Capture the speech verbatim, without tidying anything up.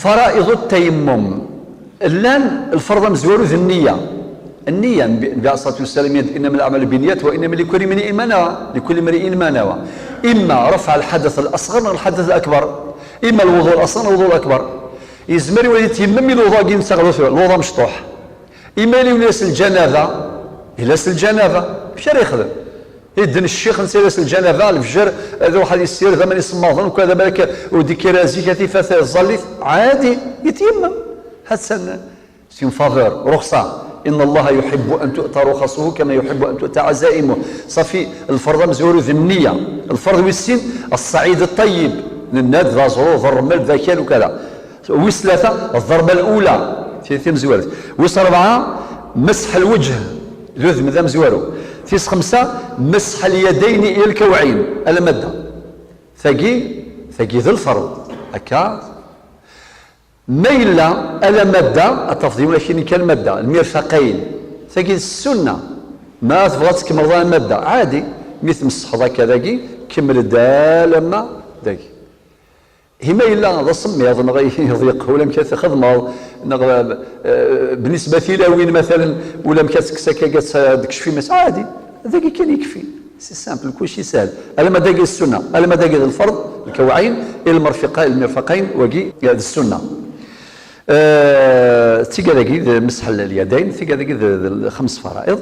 Fara'iḍu tayammum. Llan lferḍ amezwaru d nniya. Nniya, Nnbi, Nnbi alayhi ṣṣalatu wassalam yenna-d: "Innama l-a'malu binniyat wa innama likul imri'in ma nawa." Likul imri'in ma nawa. Imma rafɛ lḥadath al-asɣar neɣ lḥadath al-akbar. Imma lwuḍu al-asɣar neɣ lwuḍu al-akbar. Yezmer yiwen ad yetyammam i lwuḍu-agi netta ɣer lwuḍu amecṭuḥ. Imma yella ulac lǧanaba, ulac lǧanaba. Amek ara yexdem? Idden ccix netta ulac lǧanaba, lefjer, ad iruḥ ad yessired aman isemmaḍen, ukad abalak ur d-ikkir ara zik, ad tifat ẓẓallit, ɛadi, yetyammam. Ha-tt-an, c'est une faveur, ruxṣa. Inna Allaha yuḥibbu an tu'ta ruxasuhu kama yuḥibbu an tu'ta ɛazaimuh. Ṣafi, lferḍ amezwaru d nniya. Lferḍ wis sin, ṣṣaɛid ṭṭayyib. Nenna-d d aẓru, d ṛṛmel, d akal, ukada. Wis tlata, ḍḍerba lula, ti tamezwarut. Wis ṛebɛa, mesḥ lwejh, d udem d amezwaru. Tis xemsa, mesḥ lyadayni ila lkawɛin, alamma d da. Tagi, tagi d lferḍ. Akka. Ma yella alamma d da, ad tafeḍ yiwen akini kan alamma d da, lmirfaqayn. Tagi d ssunna. Ma tebɣa ad tkemmleḍ alamma d da, ɛadi. Mi tmesḥeḍ akka dagi, kemmel-d alamma dagi. Hi ma yella d asemmiḍ, neɣ iḍyeq ulamek ad t-txedmeḍ, neɣ, eh, bnisba tilawin, matalan, ulamek ad tekkes akka, ad tekcef iman-is, ɛadi, dagi kan yekfi. C'est simple, kulci yeshel. Alamma dagi d ssunna, alamma dagi d lferḍ, lkawɛin, i lmerfiqa, lmirfaqayn, wagi d ssunna. Eh, d tigad-agi d mesḥ lyadayn, tigad-agi d, d xems fara'iḍ.